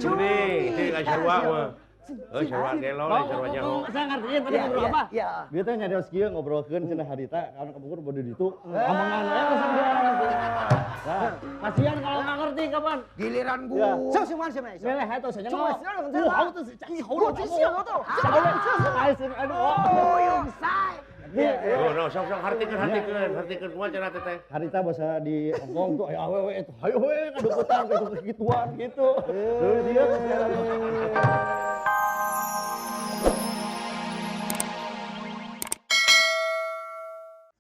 Cumi. Ini nggak sarua mah. Oh, sarua gelo, sarua nyaho. Saya ngertiin tadi ngobrol apa? Iya. Dia teh nyarios kieu ngobrolkeun cenah harita kana kapungkur bode ditu. Omongan we resep dia. Nah, kasihan kalau nggak ngerti kapan. Giliran gua. Meleh atau saja ngomong. Wah, itu canggih holo. Oh, say. Oh, no, sok sok hartikeun hartikeun hartikeun kumaha cenah teteh. Harita basa di Hongkong tuh aya awewe itu hayo we ngadukutan gitu gituan gitu. Terus dia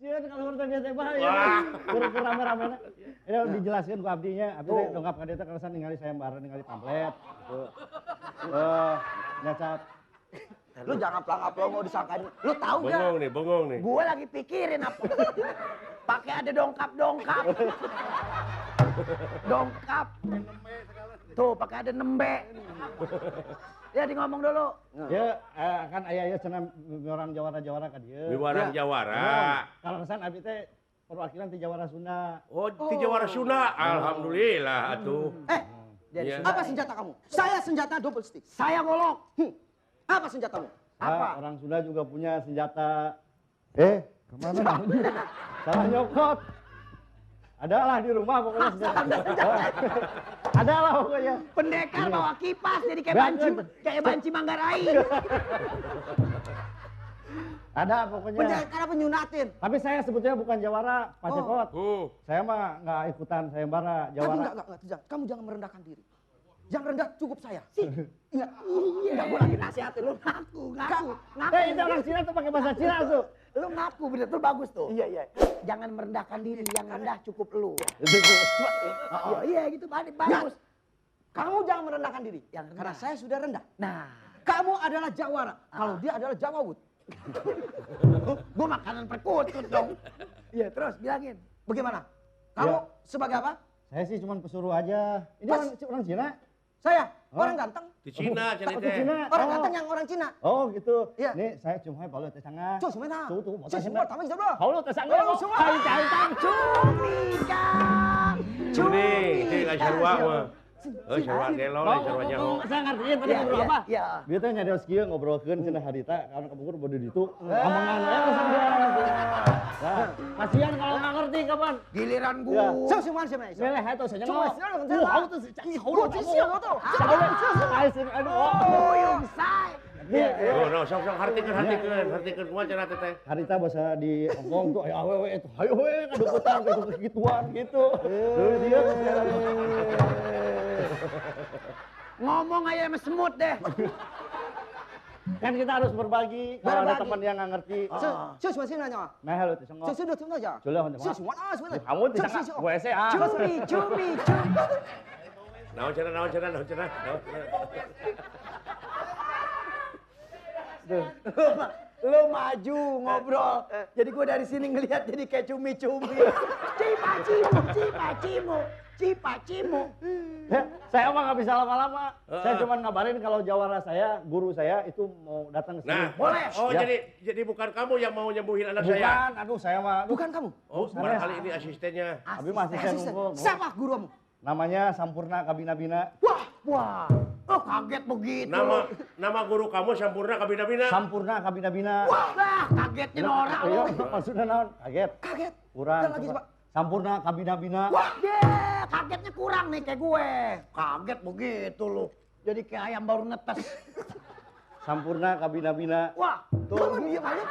sieun kalau urang teh bahaya. Kur rame-ramena. Ini dijelaskeun ku abdinya, abdi teh dongkap ka dieu teh kaleresan ningali sayembara ningali pamflet gitu. Nyacat. Lu jangan pelangap-pelongo disangkain. Lu tahu gak? Bengong nih, bengong nih. Gue lagi pikirin apa. Pakai ada dongkap-dongkap. Dongkap. Tuh, pakai ada nembe. Ya, di ngomong dulu. Ya, kan ayah-ayah cenah orang jawara-jawara ka dieu. Miwarang jawara. Kalau kesan abi teh perwakilan ti Jawara Sunda. Oh, ti Jawara Sunda. Alhamdulillah atuh. Apa senjata kamu? Saya senjata double stick. Saya golok. Apa senjatamu? Apa? Orang Sunda juga punya senjata. Kemana? Salah nyokot. Adalah di rumah pokoknya senjata. Adalah pokoknya. Pendekar bawa kipas jadi kayak banci Manggarai. Ada pokoknya. Pendekar apa nyunatin? Tapi saya sebetulnya bukan jawara, Pak Cepot. Saya mah nggak ikutan sayembara jawara. Tapi enggak, kamu jangan merendahkan diri. Yang rendah cukup saya. Sih. Iya. Enggak, gue lagi nasihatin lu ngaku, ngaku. Itu orang Cina tuh pakai bahasa Cina tuh. Lu ngaku bener tuh bagus tuh. Iya, iya. Jangan merendahkan diri, yang rendah cukup lu. Oh, iya gitu bagus. Kamu jangan merendahkan diri. Yang rendah. Karena saya sudah rendah. Nah, kamu adalah jawara. Kalau dia adalah jawawut. Gue makanan perkutut dong. Iya, terus bilangin. Bagaimana? Kamu sebagai apa? Saya sih cuma pesuruh aja. Ini orang Cina. Saya orang ganteng. Di Cina, Cina. Orang ganteng yang orang Cina. Oh gitu. Iya. Nih saya cuma balu teh sangat. Cuma mana? Tuh tuh. Cuma tamu jodoh. Halo teh sangat. Cuma. Cumi kang. Cumi. Ini nggak sarua mah. Oh, sarua gelo, sarua nyaho. Saya ngertiin tadi ngobrol apa? Iya. Dia teh nyarios kieu ngobrolkeun cenah harita kana kapungkur bode ditu. Omongan we resep dia. Nah, kasihan kalau nggak ngerti kapan. Giliran gua. Cuma Meleh atau saja ngomong. Cuma Wah, tuh canggih holo. Oh, say. Oh, no, sok sok hartikeun hartikeun hartikeun kumaha cenah teteh. Harita basa di Hongkong tuh aya awewe itu hayo we ngadukutan gitu gituan gitu. Terus dia ngomong aja sama semut deh. Kan kita harus berbagi kalau ada teman yang nggak ngerti. Cumi, cumi, cumi. Naon cenah, naon cenah, naon cenah. Lu maju ngobrol. Jadi gue dari sini ngelihat jadi kayak cumi-cumi. Cipacimu, cipacimu, cipacimu. Saya mah nggak bisa lama-lama. Saya cuma ngabarin kalau jawara saya, guru saya itu mau datang ke sini. Nah, boleh. Oh, ya. Jadi bukan kamu yang mau nyembuhin anak bukan, saya? Bukan, aduh saya mah. Bukan kamu? Oh, barangkali ini asistennya. Abi mah asisten. Siapa gurumu? Namanya Sampurna Kabina-Bina. Wah, wah. Oh, kaget begitu. Nama guru kamu Sampurna Kabina-Bina? Sampurna Kabina-Bina. Wah, kagetnya norak. Iya, maksudnya naon? Kaget. Kaget. Kurang. Lagi, Pak. Sampurna Kabina-Bina. Wah, deh, kagetnya kurang nih kayak gue. Kaget begitu lu. Jadi kayak ayam baru netes. Sampurna Kabina-Bina. Wah, tuh diem aja.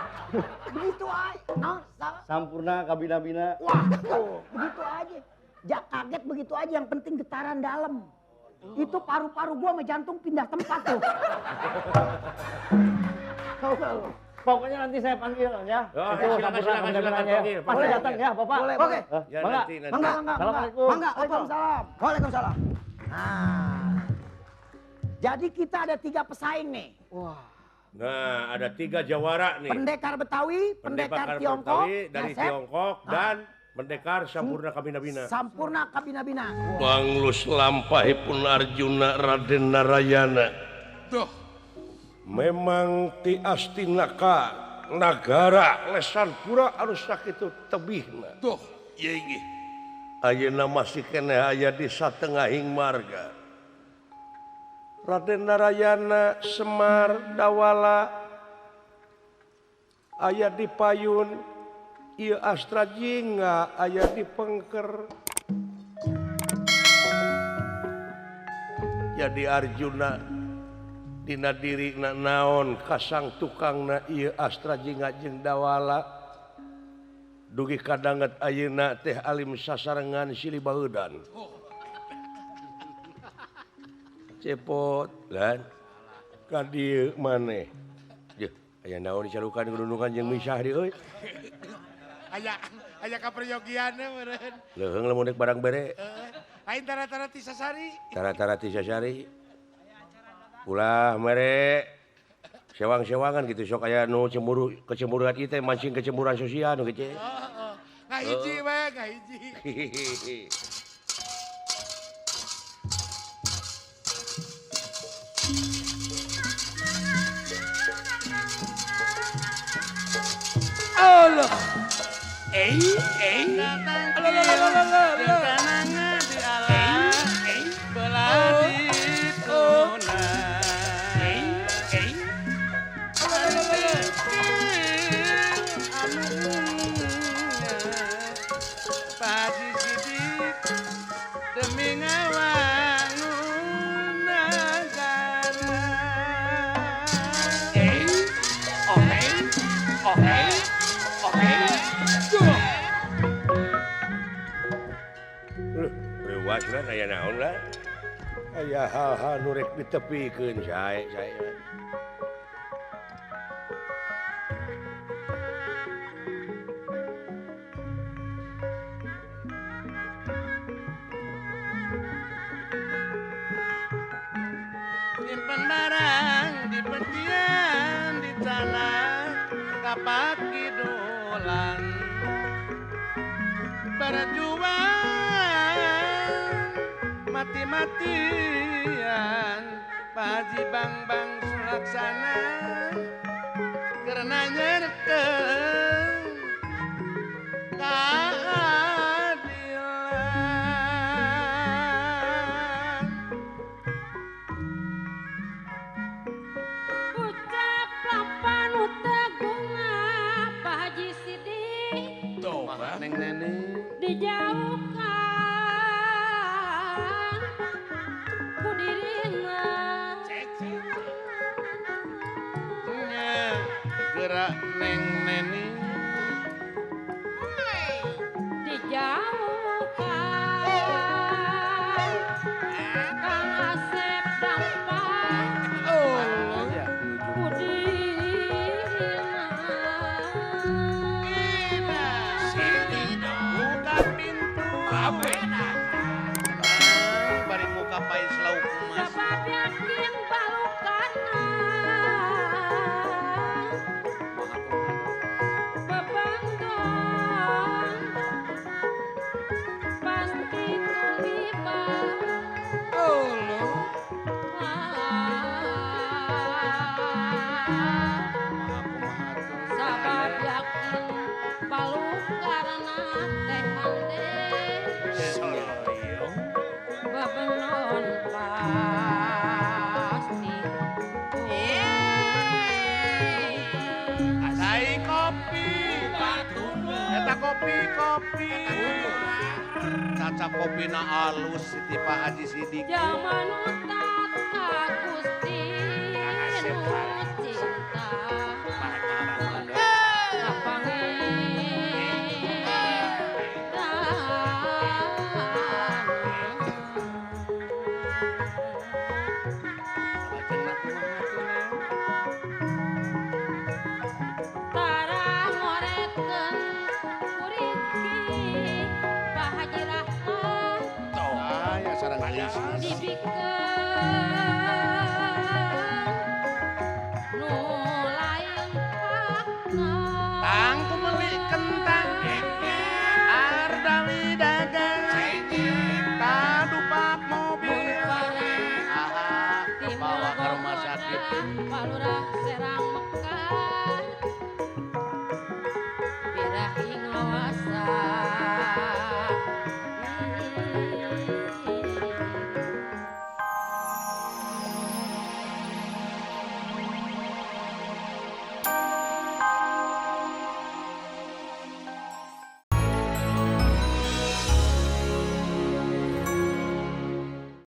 Begitu aja. Naon, sama. Sampurna Kabina-Bina. Wah, tuh, begitu aja. Ja, kaget begitu aja, yang penting getaran dalam. Itu paru-paru gua sama jantung pindah tempat tuh. Tahu gak lu? Pokoknya nanti saya panggil ya. Oh, itu silakan, silakan, silakan, ya. panggil. Pasti datang ya, Bapak. Boleh, oke. Ya, Mangga. nanti, nanti. Mangga, mangga. Assalamualaikum. Mangga, Waalaikumsalam. Waalaikumsalam. Nah. Jadi kita ada 3 pesaing nih. Wah. Nah, ada 3 jawara nih. Pendekar Betawi, pendekar Tiongkok, Betawi dari Asep. Tiongkok dan pendekar Sampurna Kabina-Bina. Sampurna Kabina-Bina. Banglus lampahipun Arjuna Raden Narayana. Duh. Memang ti Astinaka nagara lesan pura anu sakitu tebihna. Duh, ieu inggih. Ayeuna masih keneh aya di satengahing marga. Raden Narayana Semar Dawala aya di payun ieu Astra Jingga aya di pengker. Jadi Arjuna dina dirina naon kasang tukangna ieu Astra Jingga jeung Dawala dugi kadanget ayeuna teh alim sasarengan silih baeudan. Cepot lan ka dieu maneh. Yeuh, aya naon dicalukan gedundungan jeung misah di euy. Aya aya kaperyogianna meureun. Leuheung lamun deuk barang bere. Aing tara-tara ti sasari. Tara-tara ti sasari. Ulah mere sewang-sewangan gitu sok aya nu cemburu kecemburuan ieu teh mancing kecemburuan sosial nu kitu. Heeh. Ngahiji we, ngahiji. Allah. Eh, eh. Aya naon lah aya hal-hal nu rek ditepikeun sae sae. Nyimpen barang di petian di tanah kapak kidulan berjuang mati-matian Pak Haji Bang-bang Sulaksana karena nyerteng keadilan. Ucap lapan utegunga Pak Haji Sidik Neng Neni dijauhkan ku dirina. Gerak Neng Neni dijauhkan Kang Asep dampak ku dirina. Buka pintu bari muka pais lauk emas. Sebab yakin balukana bebangdong pasti tumiba. Sabab yakin balukana teh hande bebenon pasti. Asai kopi eta kopi-kopi caca kopina alus Siti Pak Haji Sidik. Jaman utat ka Gusti nu cinta ka Pangeran. Tara ngoretkeun ku Rizki Pak Haji Rahman Aya sareng Rizki. dibikeun